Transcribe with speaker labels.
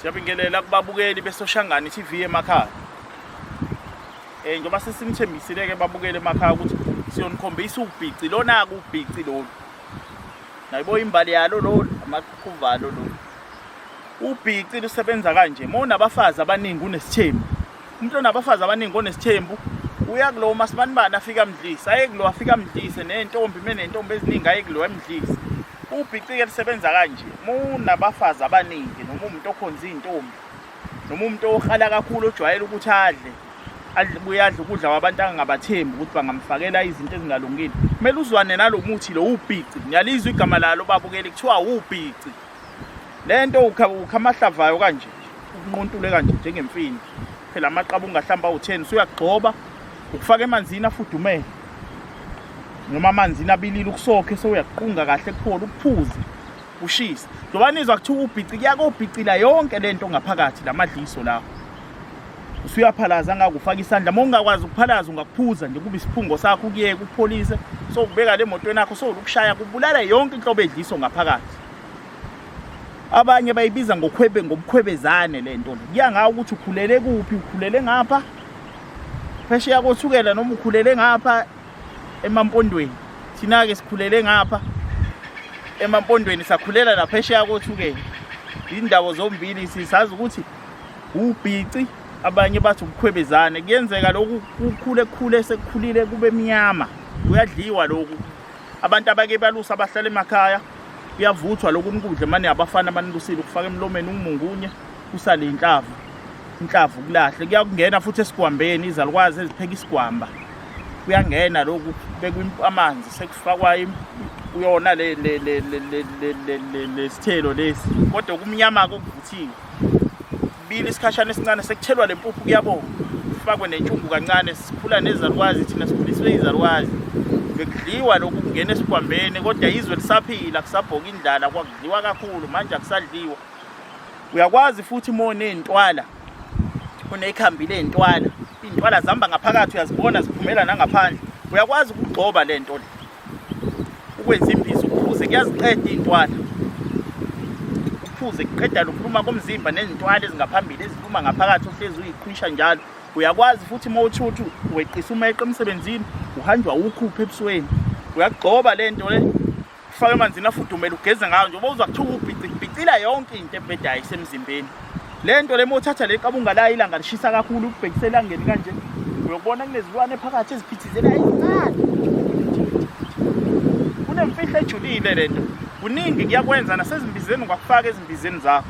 Speaker 1: Siyabingelela kubabukeli beSoshangane TV emakhaya. Eh njengoba sesimthembisile ke babukele emakhaya ukuthi siyonikhombisa ubhici lona ke ubhici lolu. Nayibo imbali yalo lolu amaqhuvalo lolu. Ubhici lusebenza kanje, uma unabafazi abaningi unesithembu. Umuntu onabafazi abaningi onesithembu uya kulowo masibanibani afike amdlise, aye kulo afike amdlise nentombi menentombi eziningi aye kulo emdlise. Ubhici-ke lisebenza kanje, uma unabafazi abaningi noma umuntu okhonza iy'ntombi noma umuntu ohala kakhulu ojwayele ukuthi adle adle buye adle ukudla kwabantu angabathembi ukuthi bangamfakela izinto ezingalungile, kumele uzwane nalo muthi lo ubhici. Ngiyalizwa igama lalo babukeli, kuthiwa ubhici. Le nto ukha ukha amahlavayo kanje ukunquntule kanje njengemfini phela amaqabunga mhlawumbe awu-10 usuyagxoba ukufaka emanzini afudumele noma amanzini abilile ukusokhe sewuyakuqunga kahle kuphole ukuphuze ushise njengoba nizwa kuthiwa ubhici kuyakobhicila yonke le nto ngaphakathi la madliso lawo usuyaphalaza ngako ufaka isandla uma ungakwazi ukuphalaza ungakuphuza nje kube isiphungo sakho ukuyeke ukupholise so kubeka le motweni yakho so ukushaya kubulala yonke inhlobo edliso ngaphakathi Abanye bayibiza ngokhwebe ngobukhwebezane le nto le. Kuya ngawo ukuthi ukhulele kuphi, ukhulele ngapha phesheya koThukela noma ukhulele ngapha emaMpondweni. Thina-ke sikhulele ngapha emaMpondweni, sakhulela naphesheya koThukela. Indawo zombili sisazi ukuthi ubhici, abanye bathi ubukhwebezane. Kuyenzeka lokhu kukhule kukhule sekukhulile kube mnyama, kuyadliwa lokhu. Abantu abake balusa abahlala emakhaya kuyavuthwa lokhu nikudle mane abafana abanilusile ukufaka emlomeni umungunye kusale inhlavu inhlavu kulahle kuyakungena futhi esigwambeni izalukwazi ezipheka isigwamba kuyangena lokhu kubekwa amanzi sekufakwa kuyona le le le le le lesithelo lesi kodwa kumnyama kokuvuthiwe Kubili isikhashana esincane sekuthelwa le mpuphu kuyabonga kufakwe nentshungu kancane sikhula nezalukwazi thina sikhuliswe izalukwazi bekudliwa lokhu kungena esigwambeni kodwa izwe lisaphila kusabhoka indlala kwakudliwa kakhulu manje akusadliwa uyakwazi futhi uma uney'ntwala unekhambi ley'ntwala iy'ntwala zihamba ngaphakathi uyazibona ziphumela nangaphandle uyakwazi ukugxoba le nto le ukwenza imbiza uphuze kuyaziqeda iy'ntwala uphuze kuqeda lokuluma komzimba nezintwala ezingaphambili eziluma ngaphakathi ohlezi uyiqhwisha njalo uyakwazi futhi uma uthuthu weqisa umeqo emsebenzini uhanjwa ukhuphe ebusweni uyagxoba le nto le ufake emanzini afudumele ugeze ngayo njengoba uzwa kuthiwa ubhicibhicila yonke into ebhedayo isemzimbeni le nto le uma uthatha le qabunga layo ilanga lishisa kakhulu ukubhekisa elangeni kanje uyokubona kunezilwane phakathi eziphithizela ezincane kunemfihlo ejulile le nto kuningi kuyakwenza nasezimbizeni ungakufaka ezimbizeni zakho.